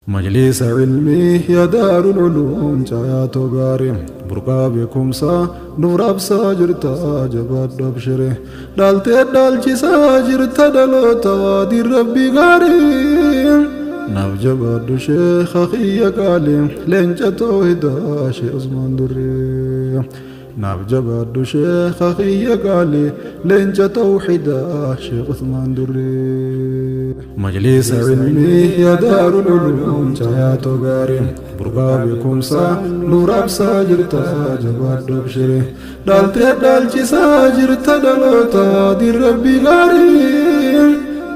Majliisa ilmii yaa Daarul Uluum caayaatoo gaarii burqaa beekumsaa nuuf raabsaa jirta jabaadhu abshire dhaaltee dhaalchisaa jirta dhaloota diin rabbii gaarii naaf jabaadhu sheekha kiyya qaalii leenca toohidaa Sheekh Usmaan Durrii. Naaf jabaadhu sheekha kiyya qaalii leenca tawxiidaa Sheekh Usmaan Durrii. Majliisa ilmii yaa Daarul Uluum caayaatoo gaarii burqaa beekumsaa nuuf raabsaa jirta jabaadhu abshire dhaaltee dhaalchisaa jirta dhaloota diin rabbii gaarii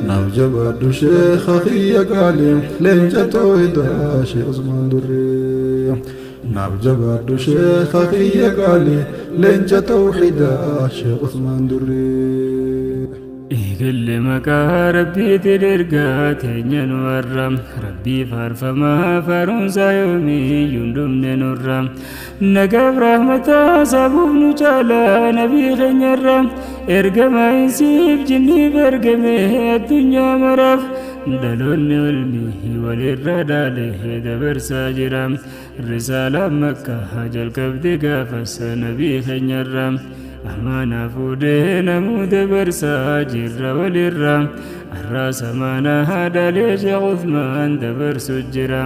naaf jabaadhu sheekha kiyya qaalii leenca toohidaa Sheekh Usmaan Durrii. Naaf jabaadhu sheekha kiyya qaalii leenca tawxiidaa Sheekh Usmaan Durrii. Eegalle maqaa rabbiitiin ergaa teenya nu warra rabbii faarfamaa faaruunsaa yoomiyyuu hin dhumne nurra nagaaf rahmataa sabuuf nu caalaa nabii keenyarra ergamaa insiif jinniif ergame addunyaa maraaf dhaloonni ilmii walirra dhaale dabarsaa jira risaalaan makkaa jalqabde gaafas nabii keenyarra amaanaa fuudhee namuu dabarsaa jirra walirra arraas amaanaa dhaalee Sheekh Usmaan dabarsu jira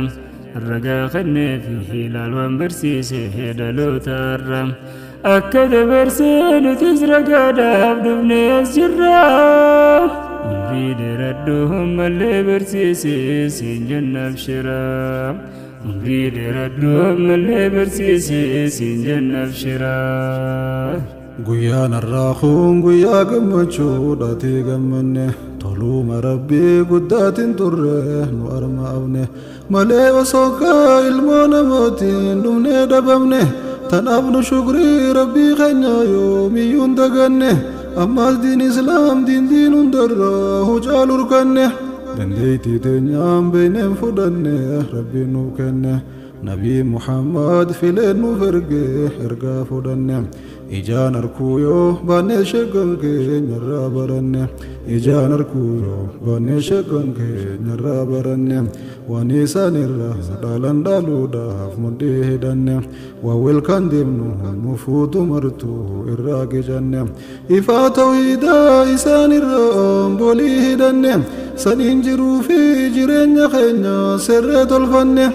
ragaa kennee fi ilaalwaan barsiise dhaloota irra akka dabarsee nutis ragaadhaaf dhufnee as jirra umrii dheeradhu ammallee barsiise siin jennaaf shira umrii dheeradhu ammallee barsiise siin jennaaf shira. Guyyaan har'aa kun guyyaa gammachuudhaati gammanne toluma rabbii guddaatiin turre nu arma abne malee osoo kaa ilmoo namootiin dhumnee dhabamne tanaaf nu shukrii rabbii keenya yoomiyyuu hin daganne ammaas diin islaam diin diin hundarraa hucaalu urkanne dandeettii teenyaan beeyneen fudhanne rabbiin nuuf kenne nabii Muhammad fileen nuuf erge ergaa fudhanne ijaan arkuu yoo baannee sheekan keenyarraa baranne ijaan arkuu yoo baannee sheekan keenyarraa baranne waan isaan irraa dhaalan dhaaluudhaaf mudhii hidhanne waan welkaan deemnu nu fuutu martuu irraa qicanne ifaa tawhiidaa isaan irraa bolii hidhanne saniin jiruu fi jireenya keenya sirree tolfanne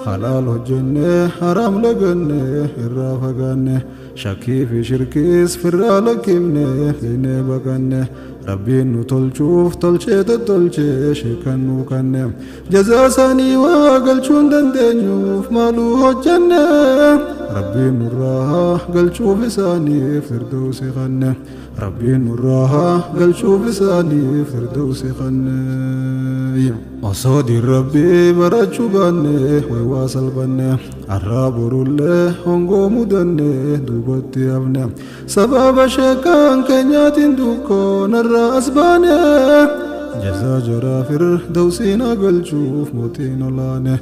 halaal hojjenne haraam laganne irraa fagaanne shakkii fi shirkiis firraa lakkifne fiinee baqanne rabbiin nu tolchuuf tolchee tottolchee sheekan nu kanne jazaa isaanii waa galchuun dandeenyuuf maaluu hojjenne rabbiin nurraa galchuuf isaaniif firdausi kanne rabbiin nurraa galchuuf isaaniif firdausi kanne. Osoo diin rabbii barachuu baanne waywaa salphanne arraa borullee hongoo mudanne duubatti hafne sababa sheekaan keenyaatiin dukkoonarraa as baane jazaa jaraa firdawsiina galchuuf mootiin olaane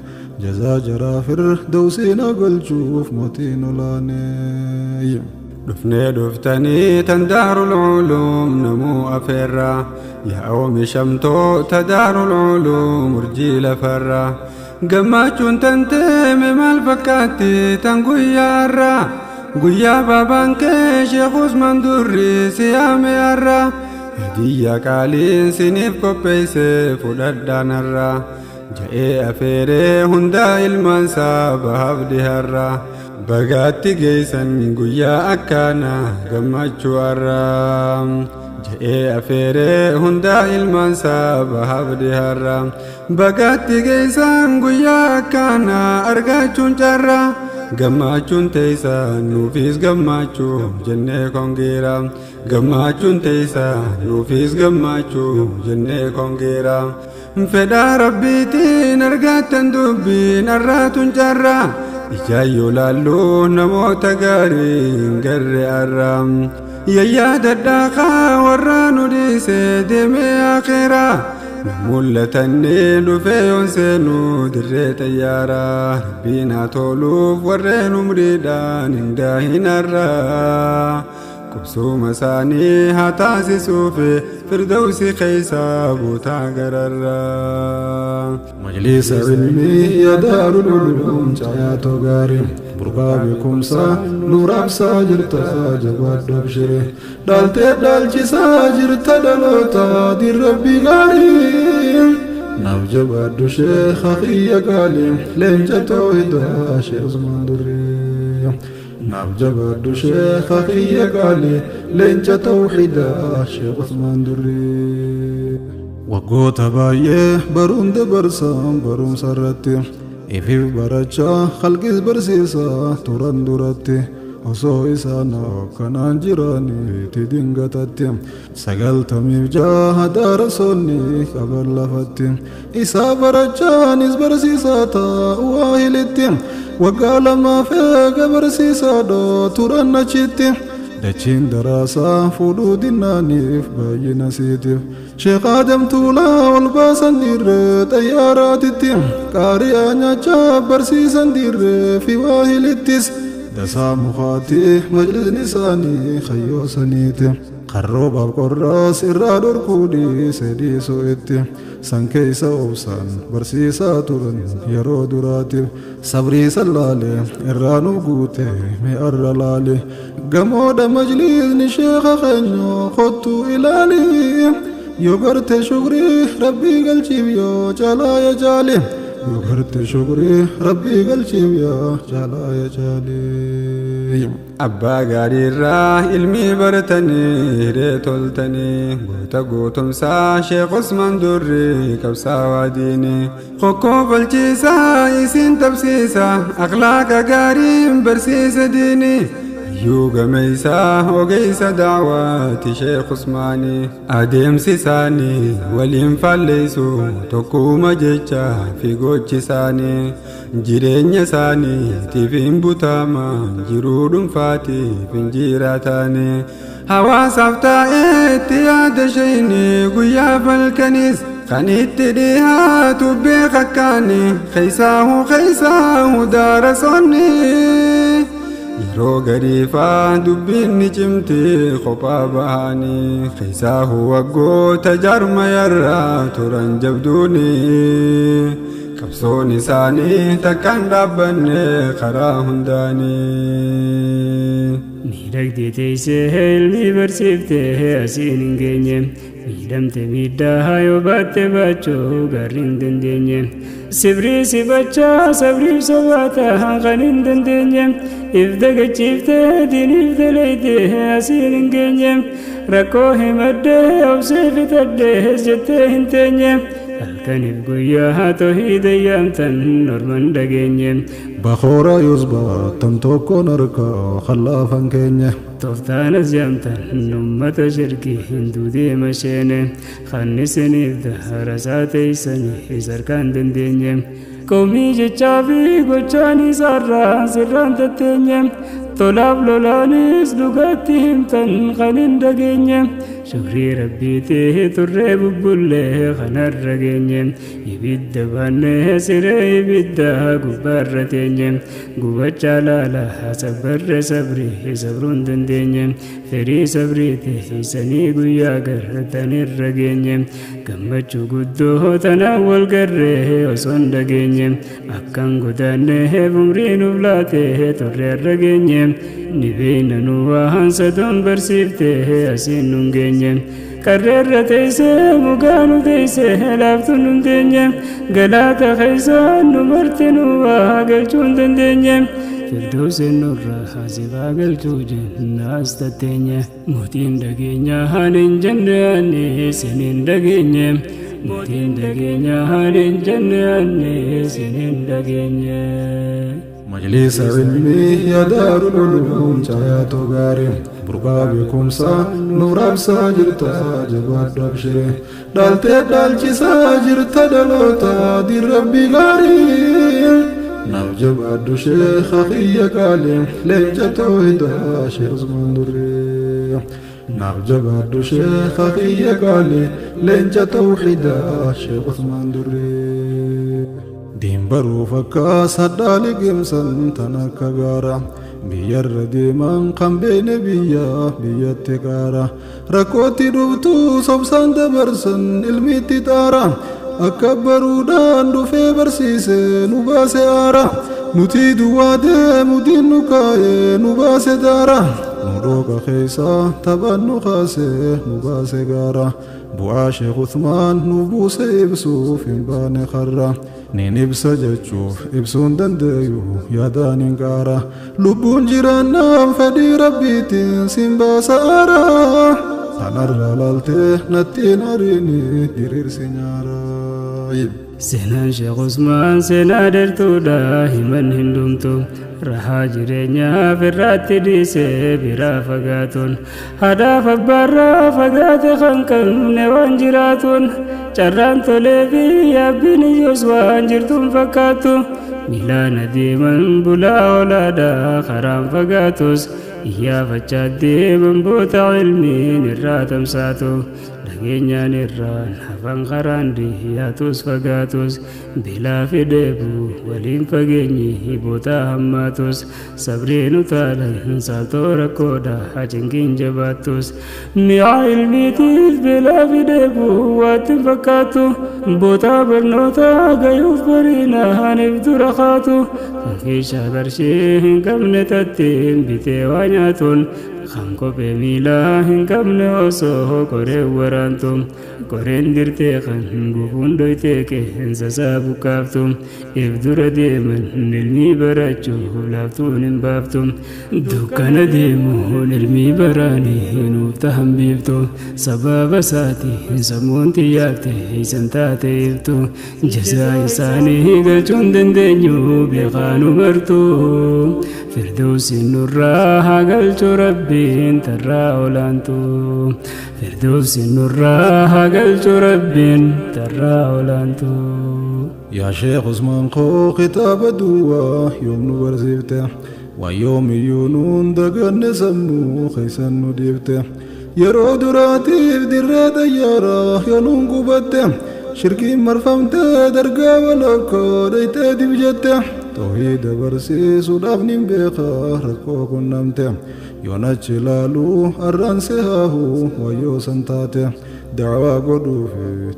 jazaa jaraa firdawsiina galchuuf mootiin olaane. Dhufnee dhuftanii tan Daarul Uluum namuu afeerra yaa oomishamtoota Daarul Uluum urjii lafarra gammachuun tan teeme maal fakkaatti tan guyyaa har'a guyyaa baabaan kee Sheekh Usmaan Durrii si yaame har'a hadiyyaa qaaliin siniif qopheeyse fudhadhaan har'a ja'ee afeeree hundaa ilmaansaa bahaaf dhiharra bagaatti geeysan guyyaa akkaana gammachuu har'a ja'ee afeeree hundaa ilmaansaa bahaaf dhiharra bagaatti geeysan guyyaa akkaana argachuun carra gammachuun teeysan nuufis gammachuu jennee kongeera gammachuun teeysan nuufis gammachuu jennee kongeera fedhaa rabbiitiin argattan dubbiin arraatun carra ijaayyoo laalluu namoota gaarii hin garre arra yayyaa dadhaaqaa warra nu dhiise deemee akhiraa mul'atanni dhufee yoon seenuu dirree xayyaaraa rabbiin haa toluuf warreen umriidhaan hin daahin har'aa. Qubsuma isaanii haa taasisuufi firdawsi keessa buutaa gararraa. Majlisa ilmii yaa Daarul Uluum caayaatoo gaarii burqaa beekumsaa nuuf raabsaa jirta jabaadhu abshire dhaaltee dhaalchisaa jirta dhaloota dirrabbii gaarii naaf jabaadhu sheekha kiyya qaalii leenca toohidaa Sheekh Usmaan Durrii naaf jabaadhu sheekha kiyya qaalii leenca tawxiidaa Sheekh Usmaan Durrii. Waggoota baay'ee baruun dabarsan barumsa irratti ifiif barachaa halqis barsiisaa turan duratti osoo isaan akkanaan jiraniiti dingatatti 96 daarasoonni qaban lafatti isaa barachaanis barsiisaa ta'uu waahilitti waggaa lamaaf eega barsiisaa turan achitti dachiin daraasaa fuudhuu dinnaaniif baay'ina siitiif Sheekh Adam Tuulaa ol baasan dirree xayyaaraatitti qaariyaa nyaachaa barsiisan dirree fi waahilittis dasaa mukaati majlisni isaanii hayyoo saniiti qarroobaaf qorraas irraa dhorkuu dhiise dhiisuu itti san keessa obsaan barsiisaa turan yeroo duraatiif sabrii sallaale irraa nu guute mi'arra laale gamoodha majlisni sheekha keenya kottuu ilaali yoo garte shukrii rabbii galchiif yoo caalaa ya jaali yoo garte shukrii rabbii galchiif yoo caalaa ya jaali. Abbaa gaariirraa ilmii baratanii hiree toltanii goota gootomsaa Sheekh Usmaan Durrii qabsaawaa diinii qoqqoo falchiisaa isin tabsiisa akhlaaqa gaariin barsiisa diinii hayyuu gameeysaa ogeessa daawaati Sheekh Usmaanii adeemsi isaanii waliin faalleessu tokkuma jecha fi gochi isaanii jireenya isaaniitiif hin butaman jiruu dhuunfaatiif hin jiraatanii hawaasaaf taa'eetti yaada shayni guyyaa falkanis kan itti dhihaatu beekakkaani keeysaahu keeysaahu daarasoonni yeroo gariifaa dubbiin ni cimti kophaa bahanii keeysaahu waggoota jaarmayarraa turan jabduuni qabsoon isaanii takkaan dhaabbanne karaa hundaanii. Miidhagdee teessee ilmii barsiiftee asiin hin geenye miidhamte miidhaa yoo baatte baachuu garri hin dandeenye sibrii sibachaa sabriif sabaataa kan hin dandeenye if dagachiiftee diiniif daleeytee asiin hin geenye rakkoo himaddee obsee fitadhee jettee hin teenye halkaniif guyyaa toohida yaamtan norman dhageenye. Bakoora yusbaatan tokkoon harkaa hallaafan keenya. Tooftaanas yaamtan ummata shirkii hinduu deema sheene kannisiniif daharasaa teeysanii sarkaan dandeenye. Qomii jechaa fi gochaan isaarraa sirraan tatteenye tolaaf lolaanis dhugaatti himtan kan hin dhageenye. Shukrii rabbiitii turree bubbullee kanarra geenye ibidda baannee siree ibidda gubbaarra teenye gubachaa laala sabbarre sabrii sabruun dandeenye firii sabriiti sanii guyyaa gartanirra geenye gammachuu guddoo tanaan wal garree osoo hin dhageenye akkan godaannee umrii nuuf laatee turreerra geenye ni beeyna nu waan sadoon barsiiftee asiin nun geenye qarreerra teessee mugaa nu teessee laaftuu nun teenye galaata keessaan nu marti nu waa galchuu hin dandeenye firdoosin nurra hasibaa galchuu jennaas tatteenye mootiin dhageenya haan hin jenne anne sinin dhageenye mootiin dhageenya haan hin jenne anne sinin dhageenye. Majlisa ilmii yaa Daarul Uluum caayaatoo gaarii burqaa beekumsaa nuuf raabsaa jirta jabaadhu abshire dhaaltee dhaalchisaa jirta dhaloota dirrabbii gaarii naaf jabaadhu sheekha kiyya qaalii leenca toohidaa Sheekh Usmaan Durrii naaf jabaadhu sheekha kiyya qaalii leenca tawxiidaa Sheekh Usmaan Durrii. Diin baruuf akka saddaa liqimsan tan akka gaara Biyyarra deeman kan beene biyya biyyatti qaara. Rakkootti dhuftuu sobsaan dabarsan ilmiitti xaara. Akka baruudhaan dhufee barsiise nu baase aara. Nuti duwwaa deemu diinnu kaa'ee nu baase daara. Nu dhooqa keessaa taphaan nu kaasee nu baase gaara. Bu'aa Sheekh Usmaan nu buuse ibsuuf hin baane karra. Niin ibsa jechuuf ibsuun dandeeyu yaadaan hin qaara. Lubbuun jiraannaan fedhii rabbiitiin siin baasa aara. Kanarra laaltee nattiin ariini diriirsi nyaara. Seenaan Sheekh Usmaan seenaa dheertuudha himan hin dhumtu. Rahaa jireenyaaf irratti dhiisee biraa fagaatuun haadhaaf abbaarraa fagaate kan qabne waan jiraatuun carraan tolee fi yaabbiin ijjoos waan jirtuun fakkaattu miilaan adeeman bulaa olaadha karaan fagaatus iyyaafachaa deeman boota ilmiin irraa tamsaatu dhageenyaan irraan hafan karaan dhiyaatus fagaatus beelaa fi dheebuu waliin fageenyi boota hammaatus sabriin utaalan saaltoo rakkoodha cinqiin jabaattus mi'a ilmiitiif beelaa fi dheebuu waatti hin fakkaattu boota barnootaa gayuuf bariina haniif dura kaatu kan keeshaa qarshii hin qabne tattiin bitee waa nyaatuun kan kophee miilaa hin qabne osoo qoreen waraantu qoreen dirtee kan gufuun dhoytee qeensa isaa buqqaaftu if dura deeman ilmii barachuuf laaftuun hin baaftu dukkana deemuun ilmii baraanii nuuf tahan biiftu sababa isaatiin sammuun xiyyaafte isan taate iftu jazaa isaanii galchuun dandeenyu beekaanu martu firdausiin nurraa haa galchu rabbiin tarraa olaantu firdausiin nurraa haa galchu rabbiin tarraa olaantu. Yaa Sheekh Usmaan koo kitaaba duwwaa yoom nu barsiifte waan yoomiyyuu nuun daganne sammuu keessan nu dhiifte yeroo duraatiif dirree xayyaaraa yoo nuun gubatte shirkiin marfamtee dargaa walakkoo dhayxee dib jette tawhiida barsiisuudhaaf nin beeka rakkoo qunnamte yoon achi ilaaluu arraan sehaahu wayyoo san taate dacwaa godhuuf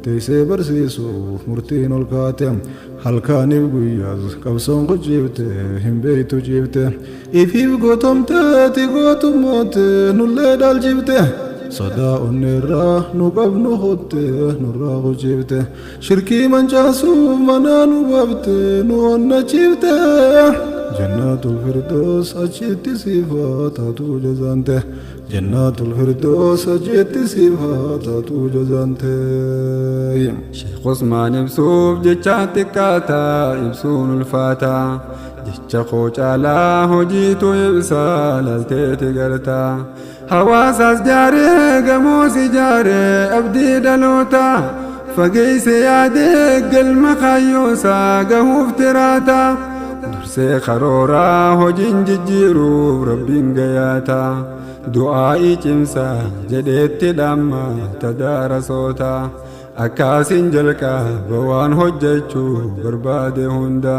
teessee barsiisuuf murtiin ol kaate halkaaniif guyyaas qabsoon quciifte hin beeytu ciifte ifiif gootomteeti gootummoote nullee dhaalchifte sodaa onneerraa nu qabnu hotte nurraa quciifte shirkii mancaasuuf manaa nu baafte nu onnachiifte jannatul firdaus achitti siifaa taatu jazaante jannatul firdaus achitti siifaa taatu jazaante. Sheekh Usmaan ibsuuf jecha xiqqaataa ibsuun ulfaataa jecha koo caalaa hojiitu ibsaa laalteeti gartaa hawaasaas jaaree gamoos ijaaree abdii dhalootaa fageesse yaadee galma kaayyoosaa gahuuf tiraataa dursee karooraa hojiin jijjiiruuf rabbiin gayaataa du'aa'ii cimsaa jedheetti dhamma tadaarasoota akkaasiin jalqaba waan hojjechuu barbaade hunda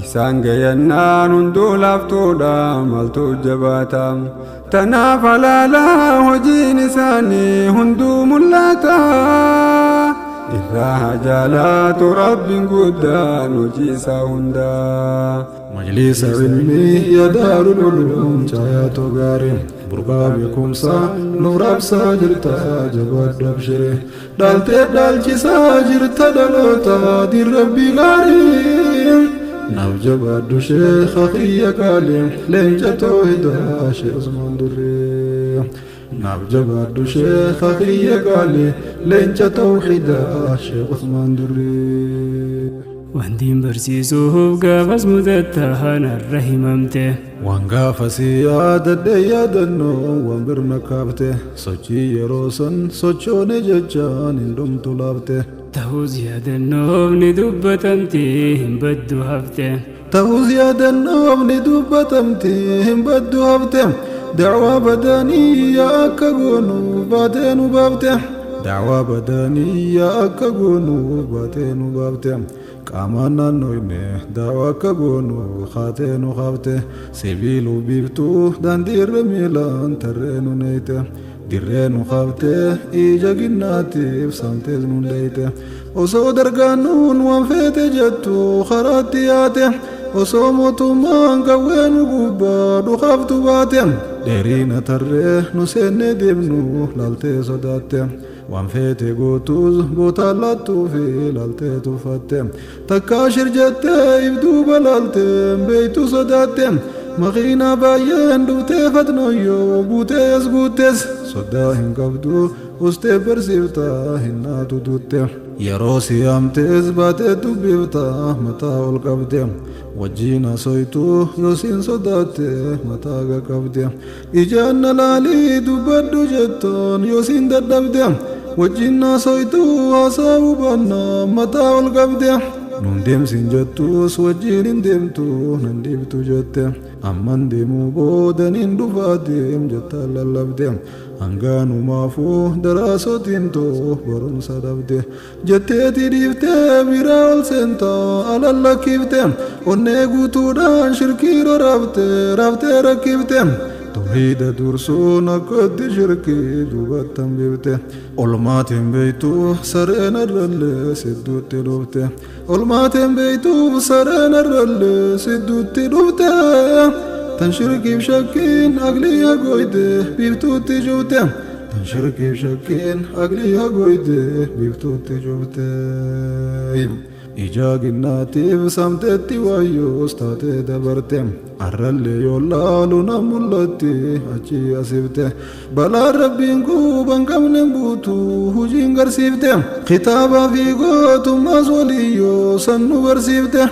isaan gayannaan hunduu laaftuudha maaltu jabaata tanaaf halaalaa hojiin isaanii hunduu mul'ata irraa jaalaatu rabbiin guddaan hojii isaa hundaa. Majlisa ilmii yaa daarul uluum caayaatu gaarii burqaa beekumsaa nuuf raabsaa jirta jabaadhu abshire dhaaltee dhaalchisaa jirta dhaloota diin rabbii gaarii naaf jabaadhu sheekha kiyya qaalii leenca toohidaa Sheekh Usmaan Durree naaf jabaadhu sheekha kiyya qaalii leenca toohidaa Sheekh Usmaan Durree. Wantiin barsiisuuf gaafas mudattaan har'a himamte. Waan gaafasii yaadadhe yaadannoo waan birna kaafte sochii yeroo san sochoone jechaan hin dhumtu laafte. Ta'us yaadannoofni dubbatamti hin baddu hafte. Ta'us yaadannoofni dubbatamti hin baddu hafte. Dacwaa badaanii akka goonu baatee nu baafte. Dacwaa badaanii akka goonu baatee nu baafte. Qaamaan naannoyne daawaa akka goonu kaatee nu kaafte sibiiluu biiftuu daandii irra miilaan tarree nu neeyte dirree nu kaafte ija ginnaatiif saamtees nu leeyte osoo dargaannuun waan feete jettu karaatti yaate osoo mootummaan qawwee nu gubbaa dhukaaftu baate dheerina tarree nu seennee deemnu laaltee sodaatte waan feete gootus bootaan laattuu fi laaltee tuffatte takkaa shir jettee ibduuba laaltee beeytu sodaatte makiinaa baay'een dhuftee fatnoyyoo buutee as guuttes sodaa hin qabdu ustee barsiiftaa hin naatu duutte yeroo siyaamtees baatee dubbiftaa mataa ol qabde wajjin hasoytuu yoo siin sodaatte mataa qaqabde ijaan na laalii dubbadhu jettoon yoo siin dadhabde wajjin hasoytuu haasaa hubannaa mataa ol qabde nun deemsin jettus wajjin hin deemtu nan dhiibtu jette amman deemuu booda nin dhufaa deem jettaan lallabde hangaanumaafuu daraasotiin too barumsa dhabde jetteeti dhiiftee biraa ol seentaa alallakkifte onnee guutuudhaan shirkii rarraafte raaftee rakkifte tawhiida dursuun akkatti shirkii duubattan bifte olmaateen beeytuu sareen arrallee sidduutti dhufte olmaateen beeytuuf sareen arrallee sidduutti dhufte tan shirkiif shakkiin aqlii hagoyte biiftuutti cufte tan shirkiif shakkiin aqlii hagoyte biiftuutti cufte ija ginnaatiif saamteetti waayyoos taatee dabarte arrallee yoo laalu na mul'atti achi asifte balaan rabbiin quban qabne buutu hujiin garsiifte kitaabaa fi gootummaas waliyyoo san nu barsiifte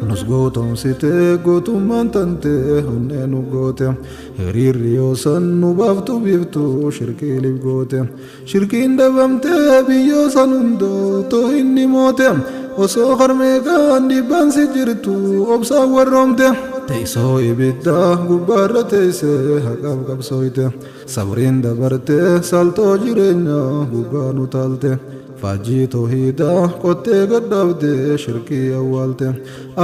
nus gootomsite gootummaan tante onnee nu goote hiriirri yoo san nu baaftu biiftu shirkii lif goote shirkiin dhabamte biyyoo san hundoo too inni moote osoo harmeeqaan dhibbaan si jirtu obsaan warroomte teessoo ibiddaa gubbaarra teessee haqaaf qabsooyte sabriin dabarte saltoo jireenyaa gubbaa nu taalte faajjii toohiidaa qottee gadhaabde shirkii awwaalte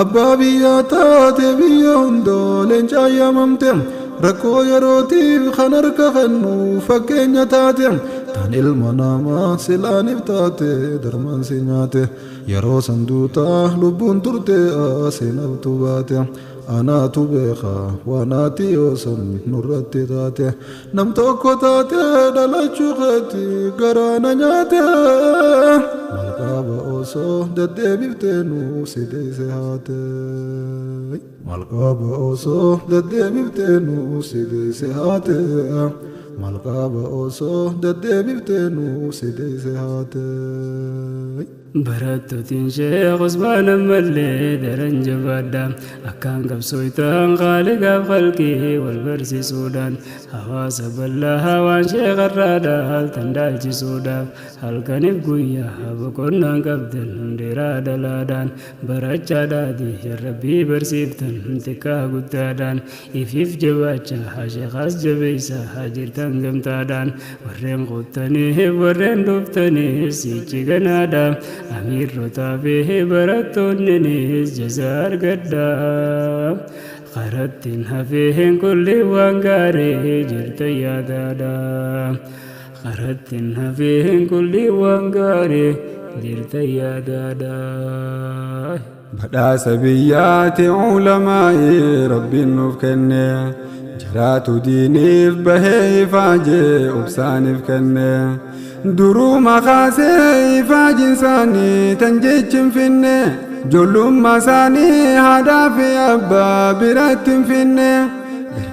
abbaa biyyaa taate biyya hundaa leencaa yaamamte rakkoo yerootiif kan harka kennu fakkeenya taate tan ilma namaa silaaniif taate darmaan si nyaate yeroo sanduutaa lubbuun turte seenaftu baate anaatu beeka waanaati yoo san nurratti taate nam tokko taate dhalachuu keeti garaana nyaate malqaaba osoo deddeebiftee nu si deeyse haate malqaaba osoo deddeebiftee nu si deeyse haate malqaaba osoo deddeebiftee nu si deeyse haate. Barattootiin Sheekh Usmaan ammallee daran jabaadha. Akkaan qabsooytaan qaaligaaf qalqii wal barsiisuudhaan hawaasa bal'aa waan sheekarraa dhaaltan dhaalchisuudhaaf halkaniif guyyaa boqonnaan qabdan dheeraa dhalaadhaan barachaadhaati rabbii barsiiftan xiqqaa guddaadhaan ifiif jabaachaa sheekaas jabeessaa jirtan gamtaadhaan warreen quuttaniif warreen dhuftaniif sichi ganaadha. Amiirrotaa fi barattoonnis jaza argadhaa. Qarattiin hafeen kulli waan gaarii jirta yaadaadha. Qarattiin hafeen kulli waan gaarii jirta yaadaadha. Badhaasa biyyaati ulamaa'ii rabbiin nuuf kenne jiraatu diiniif bahee ifaajee obsaaniif kenne. Duruma kaasee ifaajin isaanii tan jechi hin finne ijoollummaa isaanii haadhaa fi abbaa biratti hin finne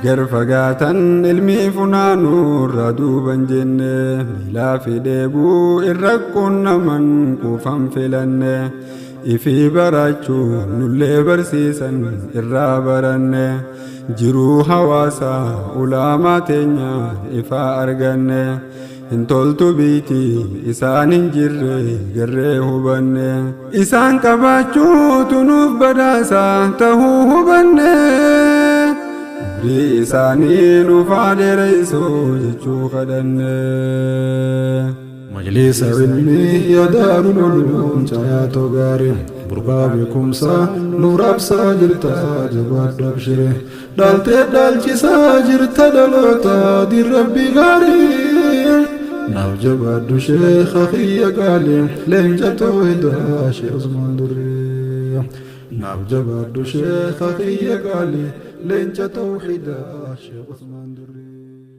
gargar fagaatan ilmii funaanuu irraa duuban jenne miilaa fi dheebuu irra qunnaman quufan filanne ifii barachuu nullee barsiisan irraa baranne jiruu hawaasaa ulaamaa teenya ifaa arganne. Hin toltu biiti isaan hin jirre garree hubanne isaan qabaachuutu nuuf badhaasa tahuu hubanne umrii isaanii nuuf haa dheeressu jechuu kadhanne. Majlisa ilmii yaadaanuu loluun caayaa gaarii. Burqaa beekumsaa nuuf raabsaa jirta jabaadhu abshire. Dhaaltee dhaalchisaa jirta dhaloota diin Rabbii gaarii. Naaf jabaadhu sheekha kiyya qaalii leenca toohidaa Sheekh Usmaan Durrii. Naaf jabaadhu sheekha kiyya qaalii leenca toohidaa Sheekh Usmaan Durrii.